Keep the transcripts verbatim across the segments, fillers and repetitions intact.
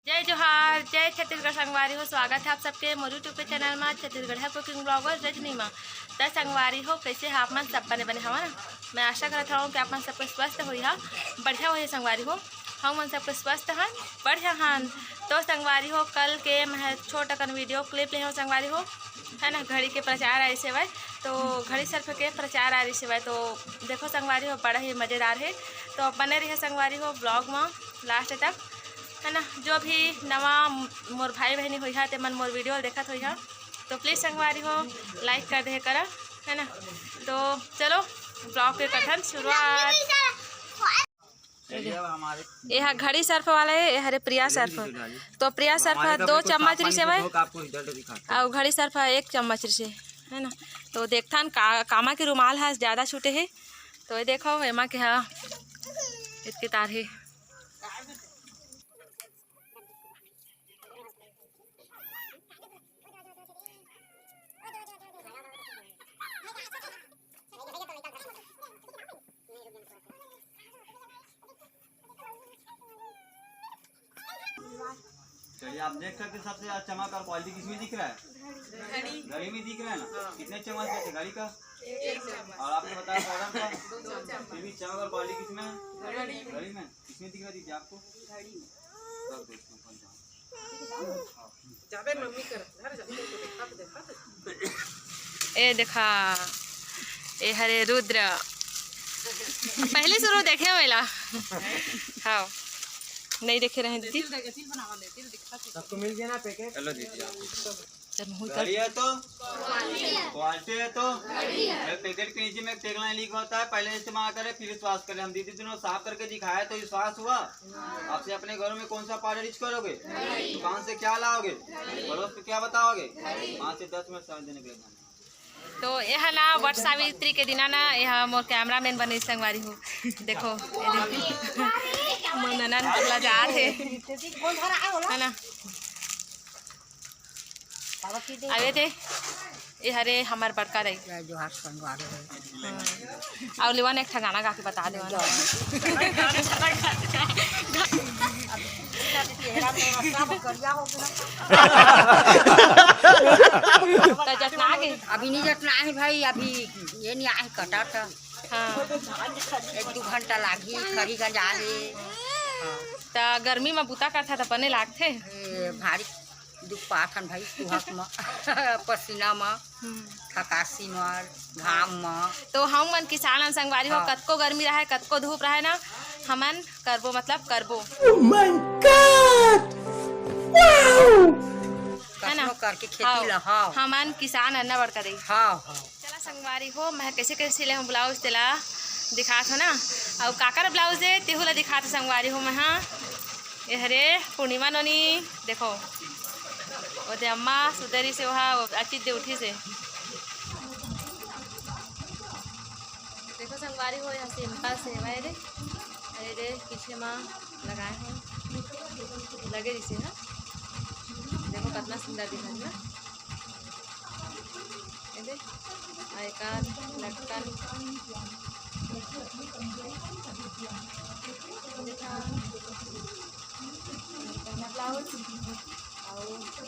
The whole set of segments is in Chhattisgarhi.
जय जोहार, जय छत्तीसगढ़ संगवारी हो। स्वागत है आप सबके मोर YouTube के चैनल मा, छत्तीसगढ़िया कुकिंग ब्लॉगर रजनी मा। त संगवारी हो, कैसे हैं आप मन? सब बने बने हवा ना? मैं आशा करत हूँ कि आप मन सबके स्वस्थ होई हा, बढ़िया होई संगवारी हो। हम मन सबके स्वस्थ हन, बढ़िया हन। तो संगवारी हो, कल के मैं छोट अकन वीडियो क्लिप ले हूँ संगवारी हो, है ना, घड़ी के प्रचार आए सेवय, तो घड़ी सर्फ के प्रचार आ रही सेवय। तो देखो संगवारी हो, बड़ा ही मज़ेदार है। तो बने रहिए संगवारी हो ब्लॉग मा लास्ट तक, है ना। जो भी नवा मोर भाई बहनी होई हा, ते मन मोर वीडियो देखत होई हा, तो प्लीज संगवारी हो, लाइक कर दे करा, है ना। तो चलो, ब्लॉग के कथन शुरुआत। ये हा घड़ी सर्फ वाला है, ये हरे प्रिया सर्फ। तो प्रिया सर्फ दो चम्मच रिसे भाई, और घड़ी सर्फ एक चम्मच रिसे, है ना। तो देखथन का, कामा के रुमाल हा ज्यादा छूटे है। तो ये देखो, एमा के हा इतके तार है। चलिए, आप देख सकते हैं, सबसे ज्यादा चमक और क्वालिटी किसमें दिख रहा है? घड़ी। घड़ी में दिख रहा है ना? हाँ। कितने चम्मच का है घड़ी का? एक चम्मच। और आपने बताया पाउडर का? दो चम्मच। फिर भी चमक और क्वालिटी किसमें है? घड़ी में। घड़ी में। किसमें दिख रहा है दीदी आपको? घड़ी में। रख दो इसको, अपन जाओ। जाबे मम्मी कर घर जाबे तो देखा तो, देखा तो। ए देखा, ए हरे रुद्र, पहले शुरू देखे हो एला? हाँ, नहीं देखे रहे दीदी। तेल देख, तेल बनावा ले, तेल दिखा तो। सबको मिल गया ना पैकेट? चलो दीदी, आप। चल, मुँह कर। घड़ी है तो क्वालिटी है तो घड़ी है। पैकेट के नीचे में एक टैगलाइन लिखा होता है, पहले इस्तेमाल करें फिर विश्वास करें। हम दीदी दोनों साफ करके दिखाया तो विश्वास हुआ। आपसे अपने घरों में कौन सा पाउडर यूज करोगे? दुकान से क्या लाओगे? पड़ोस को क्या बताओगे? पाँच से दस मिनट समय देने के लिए धन्यवाद। तो यह ना वट सावित्री के दिना ना, यह मोर कैमरामैन बने संगवारी हो। देखो, ये देखो। मोर ननद लजात हे, है ना। अबे ते, ए हरे हमर बड़का दाई। जय जोहार संगवारी हो। हाँ। अउ लेवा ने एक ठा गाना गा के बता देवा ना। चेहरा में सब करिया हो गया। त जतना आगे। अभी नहीं जतना है भाई, अभी ये नहीं आए कटा था। हाँ। एक दू घंटा लागी, खरीगंज आगे। हाँ। त गर्मी में बूता करथा त बने लागथे। ए, भारी दुख पाथन भाई, सुहाग म, पसीना म, हम्म। थकासी म, घाम म। तो हम मन किसान हन संगवारी हो, हाँ। कतको गर्मी रहे, कतको धूप रहे ना, हमन करबो, मतलब करबो। Oh my God! Wow! है ना? कतनो करके खेती हाँ। ल, हाँ। हमन किसान हन ना बड़का दाई। हाँ, हाँ। चला संगवारी हो, मैं कैसे कैसे सिले हूँ ब्लाउज तेला दिखात हो ना, अउ काकर ब्लाउज दे तेहू ला दिखात हो संगवारी हो मैं। हाँ, ये हरे पूर्णिमा नोनी, देखो, ओदे अम्मा सुतरी से वहा अचित दे उठी से। देखो संगवारी हो, यहाँ सिंपल से हवय रे, अरे रे पीछे मा लगाए हो, लगे जैसे ना, देखो कितना सुंदर दिखत ना। ये दे, आ एकर लटकन। देखा, ब्लाउज। अउ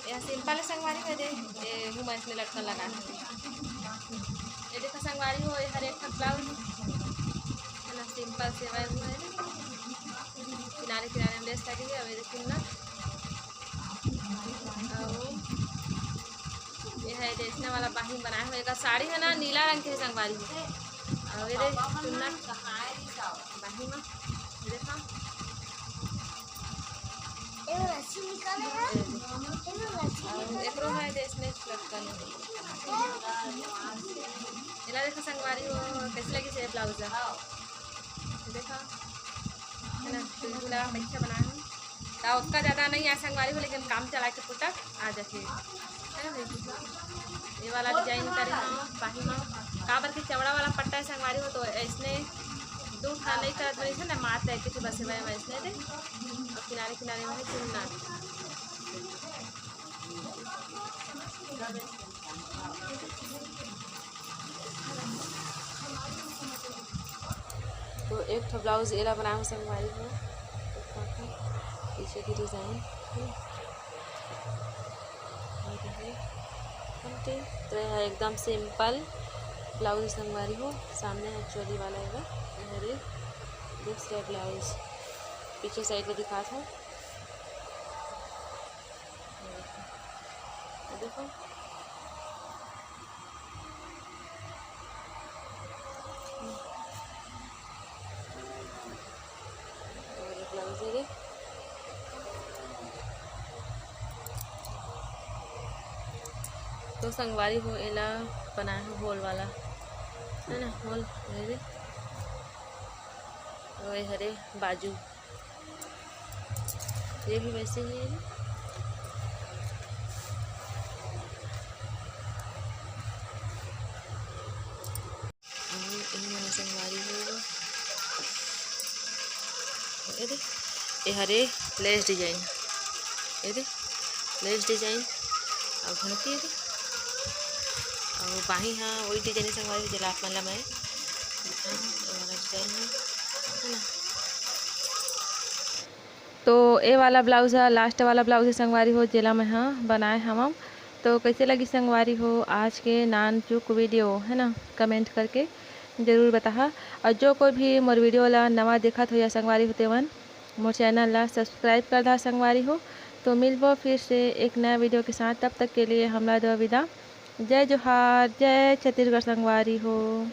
ये सिंपल है संगवारी हो दे, ये मुँह में इसमें लटकन लगा है। ये देखो संगवारी हो, ये हर एक ठक ब्लाउज है ना, सिंपल से हवय, वो है ना, किनारे किनारे में लेस लगे है। अब ये देखिन ना, अउ ये है जैसने वाला बाही बनाए हो, एकर साड़ी है ना नीला रंग के है संगवारी हो। अउ ये दे चुन्ना बाही में, ये देखा। अउ एकरो है जैसने लटकन। एला देखा संगवारी हो, कैसे लगी से ब्लाउज है। देखा, है ना, बिल्कुल आप अच्छा बनाए हो। त ओतका ज्यादा नहीं आए संगवारी हो, लेकिन काम चला के पुटक आ जाथे, है ना दीदी? ये वाला डिजाइन करे हो बाही में, काबर के चौड़ा वाला पट्टा है संगवारी हो, तो ऐसने दो ठा नहीं करत बनी है ना, मार दे के बस वह वैसने दे, और किनारे किनारे में है चुनना। तो एक ठो ब्लाउज एला बनाए हो संगवारी हो, पीछे की डिजाइन। तो ये एकदम simple blouse संगवारी हो, सामने है चोली वाला, ये हरे दूसरा blouse पीछे side में दिखात हूँ। ये देखो, और blouse ये दे। तो संगवारी हो, एला बनाए हो hole वाला, है ना, hole ये दे। और ये हरे बाजू, ये भी वैसे ही है। और ये मैंने संगवारी हो, ये दे, ये हरे lace design, ये दे, lace design, और घंटी ये दे, और बाही हाँ वही design संगवारी हो, जेला आप मन ला मैं दिखाहूँ, ये वाला design है, है ना। तो ए वाला blouse ह last वाला blouse हे संगवारी हो, जेला मैं ह बनाए हवं। तो कैसे लगी संगवारी हो आज के नान चुक video, है ना, comment करके जरूर बताहा। और जो कोई भी मोर video ला नवा देखत हो या संगवारी हो, तेमन मोर channel ला subscribe कर दा संगवारी हो। तो मिलबो फिर से एक नया video के साथ, तब तक के लिए हमला दो विदा। जय जोहार, जय छत्तीसगढ़ संगवारी हो।